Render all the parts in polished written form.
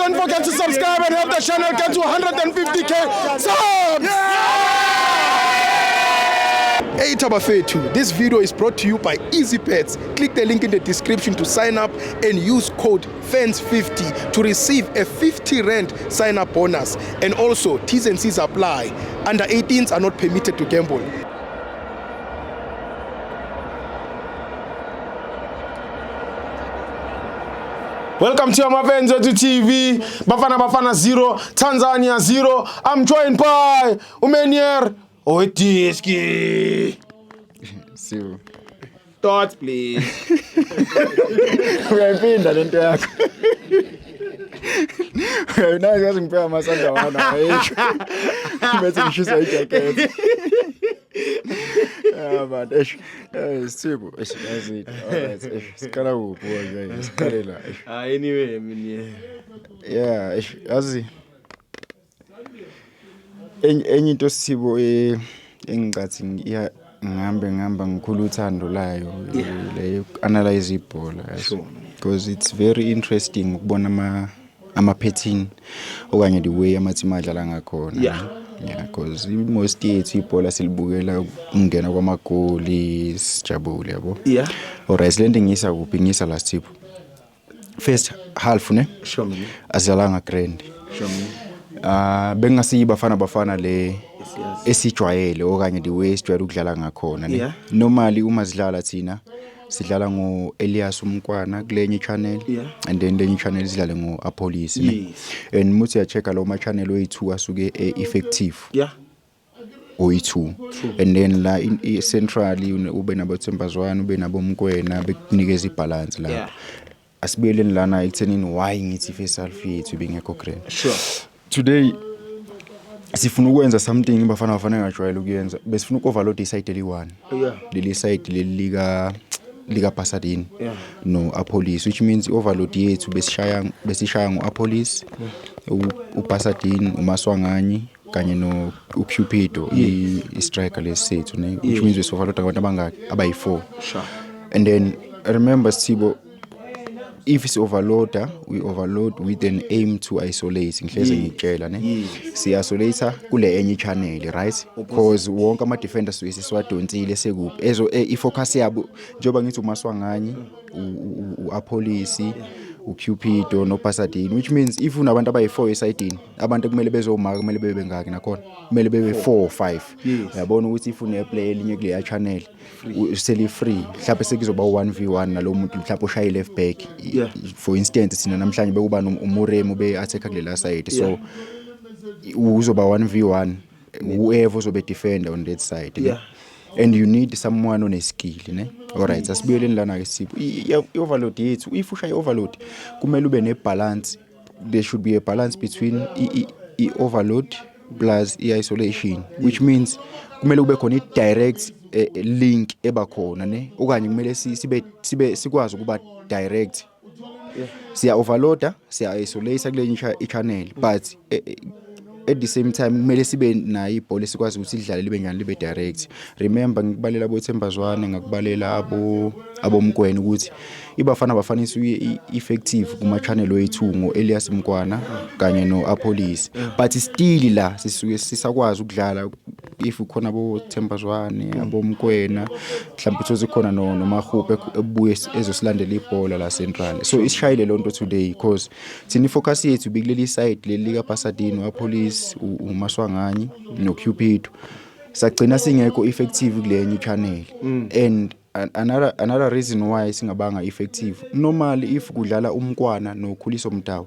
Don't forget to subscribe and help the channel get to 150K subs. Hey Tabafethu, this video is brought to you by Easybet. Click the link in the description to sign up and use code FANS50 to receive a 50 rand sign up bonus. And also, T's and C's apply. Under 18s are not permitted to gamble. Welcome to Amavenzo to TV. Bafana Bafana 0, Tanzania 0. I'm joined by Umenier Oitiski. Sibu. Thoughts, please. Uyayiphinda lento yakho. Uyayinazi yazi ngiphe amasanda wana ayisho. Bese ngishisa ijacket. Yeah man, eish. Sibu, eish yazi. Alright, eish. Siqala kuphi nje? Siqale la. Eish. Ah, anyway, Menier. Yeah, eish yazi. Enye into Sibu engicathi iya ngihambe ngihamba ngikhulu uthando layo le analyze ibhola yazi. Sure. Because it's very interesting ukubona ama pattern okanye the way ama team adlala ngakhona. Yeah, because most yethu ibhola silibukela ukungena kwamagoli sijabule yabo. Alright, lento ngiyisa kuphi? Ngiyisa last tip. First half ne? Sure, man. Asidlalanga grand. Sure, man. Ah, bengasiyi Bafana Bafana le Yes. esijwayele okanye the way sijwayele ukudlala ngakhona ne. Normally uma sidlala thina sidlala ngo Elias Umkwana kulenye channel and then lenye channel sidlale ngo Apolis ne. And muthi uya-check-a lawo ma channel oyi-2 asuke e-effective oyi-2, and then la centrally ube nabo Thembazwane, ube nabo Mkwena, bekunikeza ibalance lapho. Asibuyeleni lana ekuthenini why ngithi first half yethu ibingekho grand. Today sifuna ukwenza something Bafana Bafana engajwayele ukuyenza. Besifuna uku-overload iside eli-one. Leli side leli lika Basadien no Apolis, which means i-overload yethu besishaya ngo-Apolis, uBasadien, uMaswanganyi kanye no uCupido, i-striker lesethu ne, which means besi-overload abantu abangaki? Abayi-4. And then remember Sibo, if si overloader, we overload with an aim to isolate. Ngihleze ngikutshela ne, si isolate kule enye channel, right? Because wonke ama defenders suke siwadonsile sekuphi ezo i-focus yabo, njengoba ngithi uMaswanganyi, uApolis, uCupido noBasadien, which means if unabantu abayi4 esayidini, abantu kumele bezomaka kumele bebe bengaki nakhona? Kumele bebe 4 or 5. Uyabona ukuthi if une player elinye kuleya channel seli free, mhlawumbe sekuzoba 1v1 nalo muntu mhlawumbe ushaye left back. For instance, thina namhlanje bekuba uMuremi ube attacker kulela side, so uzoba 1v1 whoever uzobe defender on that side ne? And you need someone one skill ne. Alright, asibuyeleni lana ke Sipho. I-overload yethu, if ushaya i-overload kumele ube ne balance. There should be a balance between i-overload plus i-isolation, which means kumele kube khona i-direct link ebakhona ne, okanye kumele sibe sikwazi ukuba direct. Siya overloada, siya isolate kulenye i-channel, but at the same time kumele sibe nayo ibhola esikwazi ukuthi idlale libe njani, libe direct. Remember ngikubalela abo Thembazwane, ngakubalela aboMkwena ukuthi iBafana Bafana isuke effective kuma channel wethu ngo Elias Mkwana kanye no Apolis, but still la sisuke sisakwazi ukudlala if khona abo Thembazwane, aboMkwena, mhlawumbe uthole khona no noMahupe ebuye ezosilandela ibhola la central. So isishayile lonto today because thina ifocus yethu bikuleli side leli lika Basadien, Apolis, uMaswanganyi no Cupido. Sagcina singekho effective kulenye channel. And another reason why singabanga effective, normally if kudlala uMkwana noKhuliso Mdawu,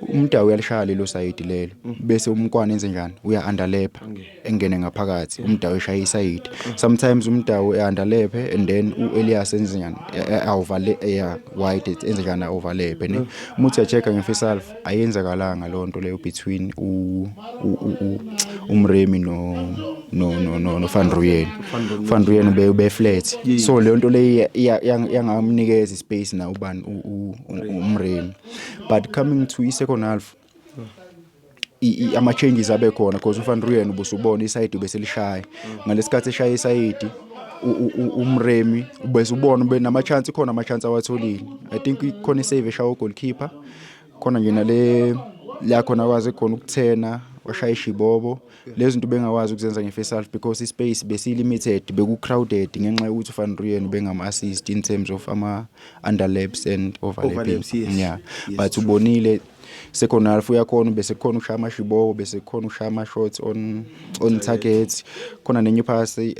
uMdawu uyalishaya lelo side lelo, bese uMkwana enze njani? Uya underlap engene ngaphakathi, uMdawu eshaya iside. Sometimes uMdawu e underlap and then uElias enze njani? Overlap, yeah, wide, enze njani? Overlap ne. Uma uthi uya-check nge-first half ayenzakalanga loo nto leyo between uMremi no Van Rooyen. Van Rooyen be flat, so leyo nto leyo yangamnikeza ispace na ubani, uMremi. But coming to i-second half, ama changes abe khona because uVan Rooyen ubusubona iside beselishaya. Ngalesikhathi eshaya iside, uMremi ubese ubona ube nama chance, khona ama chance awatholile. I think ikhona isave eshaya goalkeeper. Khona nje nale la khona kwazi khona ukuthena, washaya ishibobo. Lezi zinto bengakwazi ukuzenza nge-first half because i-space besi-limited, beku-crowded ngenxa yokuthi uVan Rooyen bengama-assist in terms of ama-underlaps and overlapping. Overlaps, yes. Yeah, but ubonile second half uyakhona, bese kukhona ushaya amashibobo, bese kukhona ushaya ama-shots on target. Khona nenye iphasi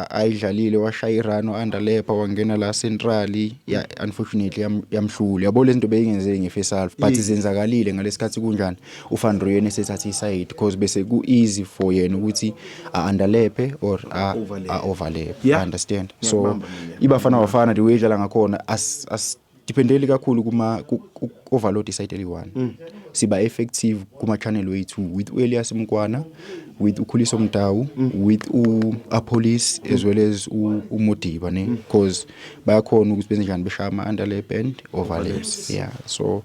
ayidlalile, washaya i-run, underlap, wangena la centrally. Yeah, unfortunately yamhlula, yabo. Lezi zinto beyingenzeki nge-first half, but zenzakalile ngalesikhathi kunjani uVan Rooyen esethatha i-side, because bese ku-easy for yena ukuthi a-underlap or Overlap. a-overlap. Understand? So Ngiyakubamba mina. iBafana Bafana, the way idlala ngakhona, as dependeli kakhulu kuma overload iside eli-one. Siba effective kuma channel wethu with uElias Mkwana, with uKhuliso Mdawu, with uAppollis, as well as uModiba, ne, because bayakhona ukuthi benze njani, beshaya ama underlap and overlaps. Yeah, so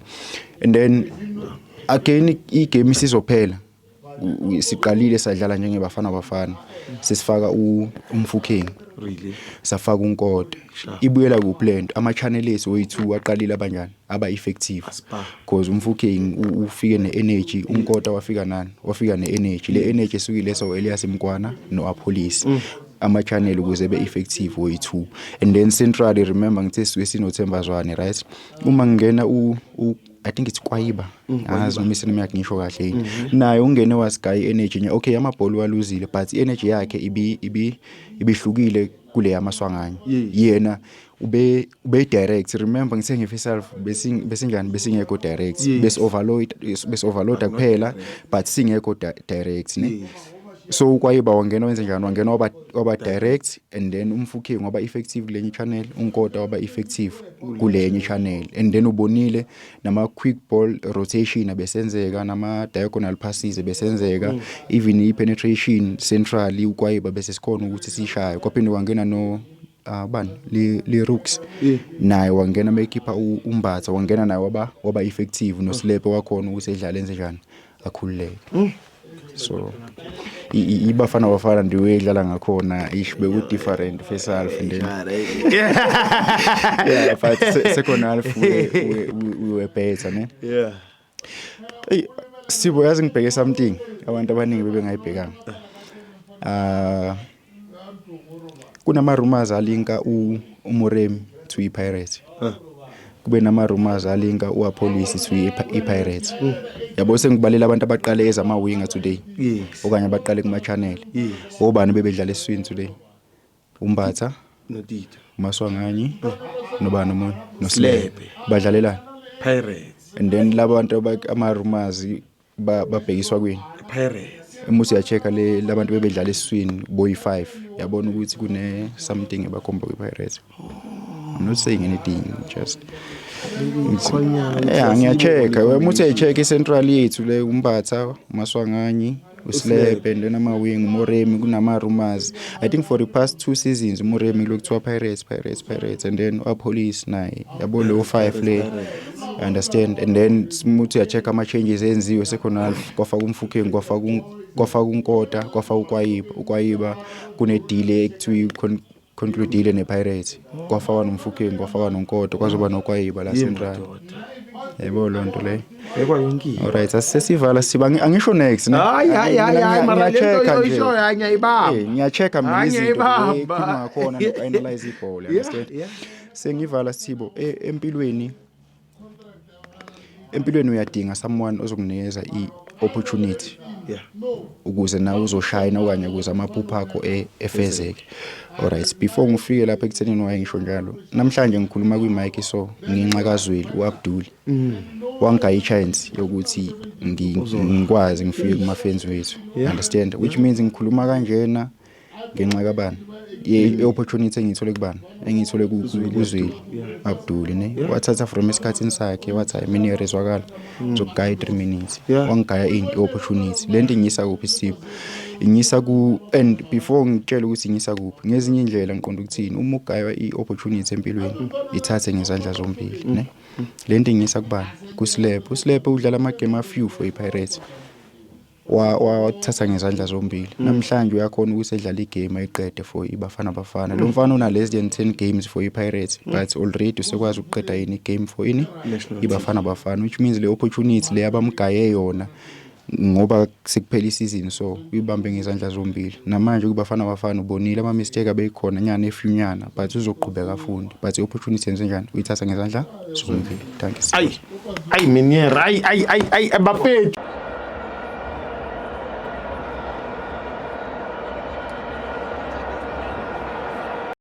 and then again igame isizophela. Siqalile sadlala njengebafana Bafana, sesifaka uMofokeng. Really? Safaka uNkota. Ibuyela kuphi lento? Ama-channel ethu oyi-two aqalile abanjani, aba-effective. Aspa. Because uMofokeng ufike ne-energy, uNkota wafika nani, wafika ne-energy. Le energy esuke ilethwa u-Elias Mkwana no-Appollis, ama-channel ukuze be-effective oyi-two. And then centrally, remember ngithe sisuke sinoThemba Zwane, right? Uma ngingena I think it's Kwayiba, angazi noma isenema yakhe ngisho kahle yini, naye ungene wasigaya i-energy nye. Okay, amabhola waluzile, but i-energy yakhe ibi ibihlukile kule yaMaswanganyi. Yena ube direct. Remember ngithe nge-first half besinjani, besingekho direct, bese overload kuphela, but singekho direct, ne. So uKwayiba wangena, wenze njani? Wangena waba direct, and then uMofokeng waba effective kulenye channel, uNkota waba effective kulenye channel. And then ubonile nama quick ball rotation abesenzeka, nama diagonal passes besenzeka, even i penetration centrally uKwayiba bese sikhona ukuthi sishaye. Kwaphinde wangena no bani le Rooks, naye wangena mekhipha uMbatha, wangena naye waba effective, noSlepe wakhona ukuthi edlale, enze njani, akhululeke. So iBafana Bafana ndiwe idlala ngakhona ish, beku different first half and then, yeah, but second half we were better, ne. Hey Sibo, yazi ngibheke something abantu abaningi bebengayibhekanga. Kunama rumors alinka uMoremi to iPirates. Kube nama rumors alinka uAppollis to iPirates. Yabo, sengibalela abantu abaqale ezama winger today. Okanye abaqale kuma channel. Obani bebedlala eswini today? UMbatha, Notito. uMaswanganyi, nobani omunye? Slepe. NoSlepe. Badlalelana. Pirates. And then laba bantu ama rumors babhekiswa kwini? Pirates. Uma usuya-check-a le labantu bebedlala esiswini boyi 5, yabona ukuthi kune something ebakhomba kwi-Pirates. I'm not saying anything, just Khonyana. Yeah, ngiya-check-a. Uma uthi uyayi-check i-central yethu le, uMbatha, uMaswanganyi, uSlepe, and then ama-wing uMoremi. Kunama-rumors, I think for the past two seasons uMoremi lokuthiwa Pirates, Pirates, Pirates, and then uAppollis naye, yabo, leyo five le, understand? And then uma uthi uya-check ama-changes enziwe second half, kwafaka uMofokeng, kwafaka uNkota, kwafaka uKwayiba. UKwayiba kune-deal ekuthiwa concludile ne-Pirates, kwafakwa noMofokeng, kwafakwa noNkota, kwazoba noKwayiba la central. Yebo, loo nto leyo. Bekwa yonke into. Alright, asesesivala siba angisho next, ne? Hayi, hayi, hayi, hayi, mara le nto Ngiya-check-a nje. oyishoyo, hayi, ngiyayibamba. Ngiya-check-a mina Hayi, izinto ngiyayibamba. le ekhulunywa ngakhona noku-analyze ibhola, understand? Yeah. Sengivala Sithibo, empilweni uyadinga someone ozokunikeza i-opportunity ukuze nawe uzoshayina okanye ukuze amaphupho akho efezeke. Alright, before ngifike lapha ekuthenini waye ngisho njalo, namhlanje ngikhuluma kwi-mic, so ngenxa kaZweli uAbdul wangigaya i-chance yokuthi ngikwazi ngifike kuma-fans wethu, understand? Which means ngikhuluma kanjena ngenxa kabani? I-opportunity engiyithole kubani? Engiyithole kuZweli Abdul, ne. Wathatha from esikhathini sakhe, wathi, "Hayi, mina iyarezwakala, ngizokugaya i-3 minutes." Wangigaya ini? I-opportunity. Lento ingiyisa kuphi, Sipho? Ingiyisa ku, and before ngitshele ukuthi ingiyisa kuphi, ngezinye indlela ngiqonda ukuthini, uma ugaywa i-opportunity empilweni, ithathe ngezandla zombili, ne. Lento ingiyisa kubani? KuSlepe. USlepe udlala ama-game a few for i-Pirates. Wathatha ngezandla zombili. Namhlanje uyakhona ukuthi edlale igame ayiqede for iBafana Bafana. Lo mfana una less than 10 games for iPirates, but already usekwazi ukuqeda yini igame for ini iBafana Bafana, which means le opportunity le abamgaye yona ngoba sekuphela isizini, so uyibambe ngezandla zombili. Namanje kuBafana Bafana ubonile ama mistake abeyikhona nyana efyunyana, but uzoqhubeka afunde, but i-opportunity yenze njani, uyithatha ngezandla zombili. Thank you. Ayi, ayi, Minier, ayi, ayi, ayi, ayi, bafethu.